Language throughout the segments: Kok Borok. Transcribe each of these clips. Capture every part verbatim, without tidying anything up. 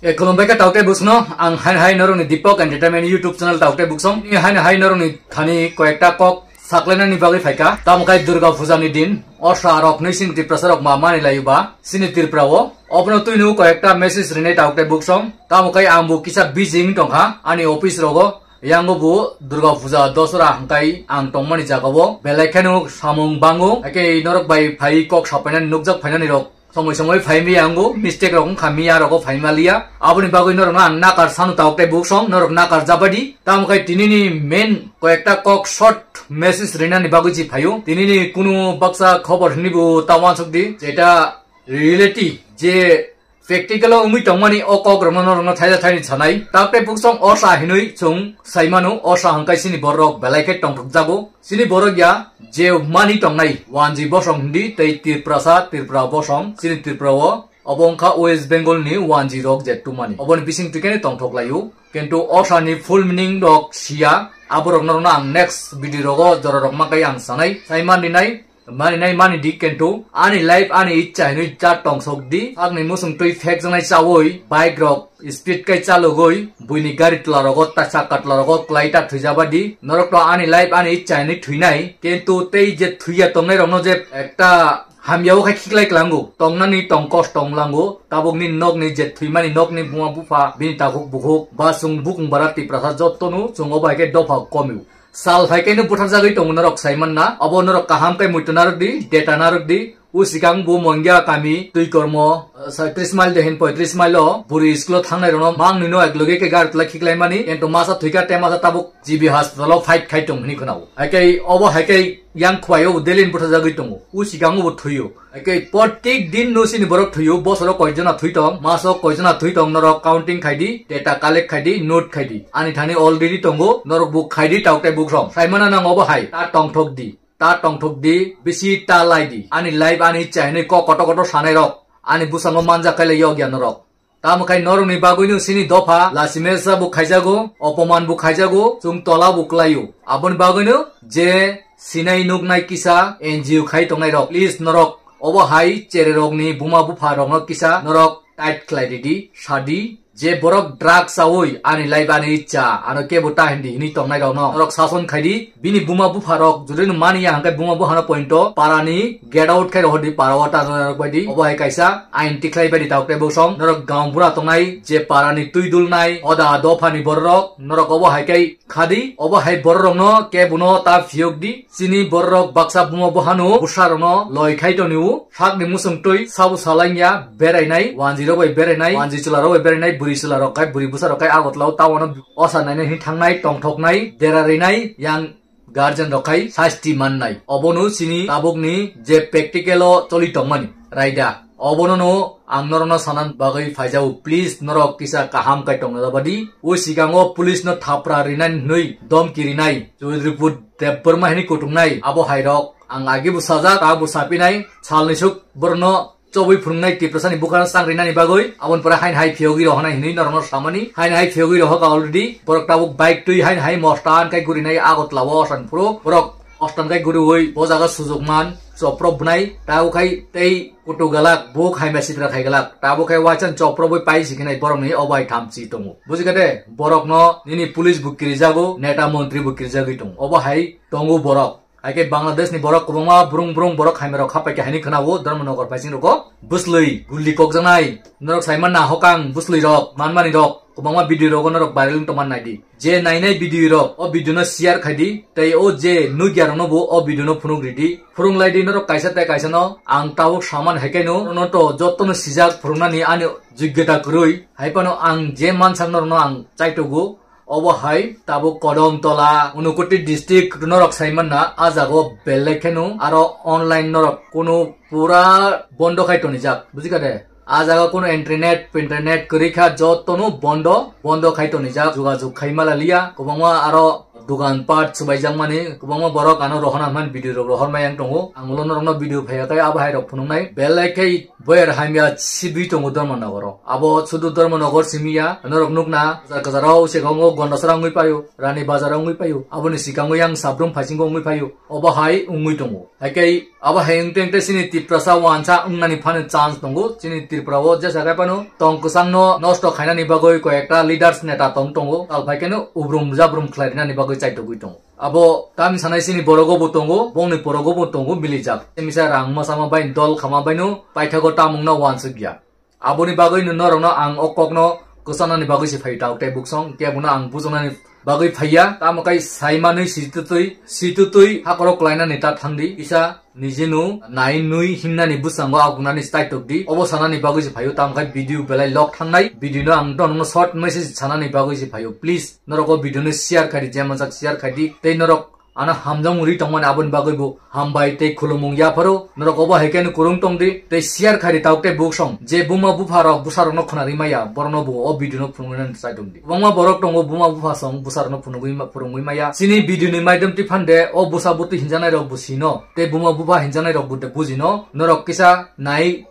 E, khulumbai kha taukte buksno, ang haino hai norokni Deepak Entertainment YouTube channel taukte buksong. Ni haino hai norokni thani koyekta kok saklainani bagwi phaikha. Tamo khai Durga Puja ni din, osra rok nui sini Tiprasa rok ma mani layu ba, sini Tripura o. Obono tuino koyekta message rinai taukte buksong. Tamo khai ang bo kisa busy wng tongkha, ani office rogo. Yango bo Durga Puja dosra hangkai ang tongmani jagao belai kheno samung bango. Ake norok bai phai kok sapainani nukjak phainani rok. Somoi somoi phaimi yango mistake rok wngkha miya rogo phaimaliya. Aboni bagwi norokno ang nakar sanu taukte buksong norok nakar jabadi. Tamo khai tinini main koyekta kok short message rinani bagwi ji phaio. Tinini kunu baksa khobor hwnwi bo ta wansuk di. Jeta reality je practical o wngwi tongmani o kok rokno norokno thaisa thaini sanai. Taukte buksong osa hinwi chwng saimano osa hangkai sini borok belai khe tongthokjago. Sini borok ya je mani tongnai wanji bosong hindi tei Tiprasa Tripura bosong sini Tripura o obo wngkha West Bengal ni wanji rok je tumani oboni bising twi khe tongthok laio. Kintu osa ni full meaning rok siya aborok norokno ang next video rogo jora rok makai ang sanai sai mani nai. Mani nai mani di kintu ani life ani ichcha hinwi cha tongsok di. Sakni musung twi phek janai chawi bike rok speed kai chalogoi buini gari tla rogo ta chakka tla rogo klai ta thwijaba di. Norok to ani life ani ichcha hinwi thwinai kintu tei je thwiya tongnai rokno je ekta hamya o khai khiklai klango tongnani tong kosto wnglango tabukni nokni je thwimani nokni buma bupha bini takhuk bukhuk ba chwng bukung bara Tiprasa jottonu chwng obo hai khe dopha komio. Sal phai kaino butharjagwi tongo norok sai manna. Obo norok kaham khe muitu narwk di, data narwk di. O sikang bo Mongya kami twi kormo, eh, sa-, tris mile de hin poitris mile o buri school o thangnai rokno mang nino ek loge khe gari tla khiklai mani. Ento masa thwikha te masa tabuk G B hospital o fight khai tong hini khwnao. Hai khe obo hai khe yang khwai o bo daily butharjagwi tongo. O sikang o bo thwio. Eke protek din no sini borok thwio, bosoro koijona thwi tong, maso koijona thwi tong, norok counting khai di, data collect khai di, note khai di. Ani thani already tongo, norok bo khai di, tauk tei buk rong. Saimana nang obo hai, ta tongthok di, ta tongthok di, bisi ta lai di. Ani life ani chai hinwi kok kotor kotor sanai rok, ani bwskango manja khai lai yog ya norok. Tamo khai norokni bagwino sini dopha lasimesa bo khaijago, opoman bo khaijago, chwng tola bo kwlaio. Aboni bagwino je sinai nuknai kisa N G O khai tongnai rok, please norok obo hai chere rokni buma bupha rokno kisa norok tight khlai ridi, sadi. Je borok drug chawi ani life ani ichcha, ano kebo ta hindi hini tongnai rokno norok sason khai di. Bini buma bupha rok jodi no mani ya hangkai buma bupha no pointo parani get out khai rohor di para o ta rok bai di. Obo hai kaisa ain tikhlai bai di tauk tei bosong norok gaon bura tongnai je parani twi dulnai oda dophani borok norok obo hai kai khadi obo hai borok rokno kebo no ta phiyok di. Chini borok baksa buma buphano bwsa rokno loi khai toni u sakni musung twi sabo salangya berainai wanji rok bai berainai wanji chwla rok bai berainai bwrwi chwla rok khai bwrwi bwsa rok khai Agartala o ta wano osa nainai hini thangnai tongthoknai dera rinai yang guardian rok khai sasti mannai. Obono chini tabukni je practical o choli tongmani raida obono no ang norokno sanan bagwi phaijago, please norok kisa kaham kai tongna jabadi. O sikango police no thapra rinani hwnwi domki rinai Chaudhripur Debbarma hini kutungnai abo hai rok ang agi bo sajak ta bo sapinai salni suk borno chobwi phunuknai Tiprasani bukhara chang rinani bagwi. Aboni pore hain hai phiyogwi rohonai hinwi norokno samani. Hain hai phiyogwi rohok already. Borok tabuk bike twi hain hai mostan kai gurinai Agartala o osan phuru. Borok mostan kai guriwi bo jaga sujukman chopro bwnai. Tabuk hai tei kutu galak buk hai mesitra khai galak. Tabuk hai waichan chopro bwi pai sikhinai borokni obai thamchi tongo. Bujikha de? Borokno nini police bo kirijago, neta montri bo kirijagwi tongo. Obo hai tongo borok. Hai khe Bangladesh ni borok kwbangma brung brung borok hamya rok hapai khe haini khwna o Dharmanagar paising rogo bwslwi gulli kokjaknai. Norok sai manna hokang bwslwi rok manmani rok kwbangma video rogo norok viral wng tongma nai di. Je nainai video rok o video no share khai di tei o je nukya rok no bo o video no phunuk ri di. Phurung lai di norok kaisa tei kaisa no ang tabuk saman hai khe no no to joto no sijak phurungnani ani jogyota kwrwi hai phano ang je mansak norok no ang chaitogo. Obo hai tabuk Kodom Tola, Unakoti district norok sai manna, a jaga o belai kheno aro online norok kunu pura bondo khai tonijak, bujikha de? A jaga kunu internet, internet kwrwi kha, jotono bondo, bondo khai tonijak, jogajog khai mala liya, kwbangma aro Dugan pat swbaijakmani kwbangma borok ano rohorna hwnmani video rok rohormai ang tongo. Ang ulo norokno video phaiya khe abo hai rok phunuknai. Belai khe boyer hamya sibwi tongo Dharmanagar o. Abo sudu Dharmanagar simi ya, norok nukna, bazar kwcharo sekongo Gondasara wngwi paio, Rani Bazar wngwi paio. Aboni sikango yang Sabrum Phaisingo wngwi paio. Obo hai wngwi tongo. Hai khe abo hai wngte wngte chini Tiprasa wansa wngnani phano chance tongo. Chini Tripura o jesa khe phano tong kwchangno nosto khainani bagwi koyekta leaders neta tong tongo. Tal phai kheno ubrum jabrum khlainani bagwi chaitogwi tongo. Abo tamni sanai chini borogo bo tongo, bongni porogo bo tongo, milijak. Temisa rang masama bai dol khama baino paithago tamungno wansukya. Aboni bagwi no norokno ang o kokno kwchanani bagwi se phai tao tei buksong kebono ang bujaknani bagwi phaiya. Tamo kai saimanwi situtwi, situtwi hakorok klainani ta thangdi. Kisa nijenu nai nui himnani bwskango agunani staitok di. Obo sanani bagwi se phaio, tamo kai video belai lok thangnai. Video no ang norokno short message sanani bagwi se phaio. Please, norok o video no share khaidi, jemon jak share khaidi. Tei norok ano hamjak ri tongmani aboni bagwi bo hambai tei khulumung yapharo. Norok obo hai khe no kwrwng tongdi tei share khaidi tao tei buksong. Je buma bupha rok bwsa rokno khwnarwi maya, borokno bo o video no phunuknani chai tongdi. Kwbangma borok tongo buma bupha song bwsa rokno phunugwi ma-, phunugwi maya. Chini video ni maidom twi phande o bwsa bwtwi hinjaknai rok bo sino tei buma bupha hinjaknai rok bo de bujino. Norok kisa nai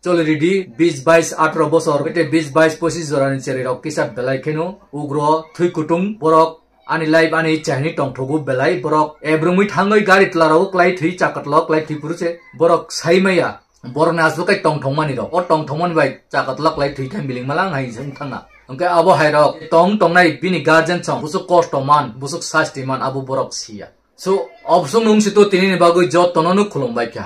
choli ridi, bis bais atro bosor, ete bis bais pochis jorani cherai rok kisa belai kheno ugro thwi kutung borok ani life ani chahini tongthogo belai borok ebrumwi thangwi gari twla rogo klai thwi chakatlo klai thwi puruse borok sai maya borokni aswk kai tongthokmani rok o tongthokmani bai chakatlo klai thwi thang biling malang hai jeng thangna hwnkhe abo hai rok tong tongnai bini guardian song busuk kosto man busuk sasti man abo borok siya. So, obsong nung si to tini ni bagwi jotono no khulumbai kha.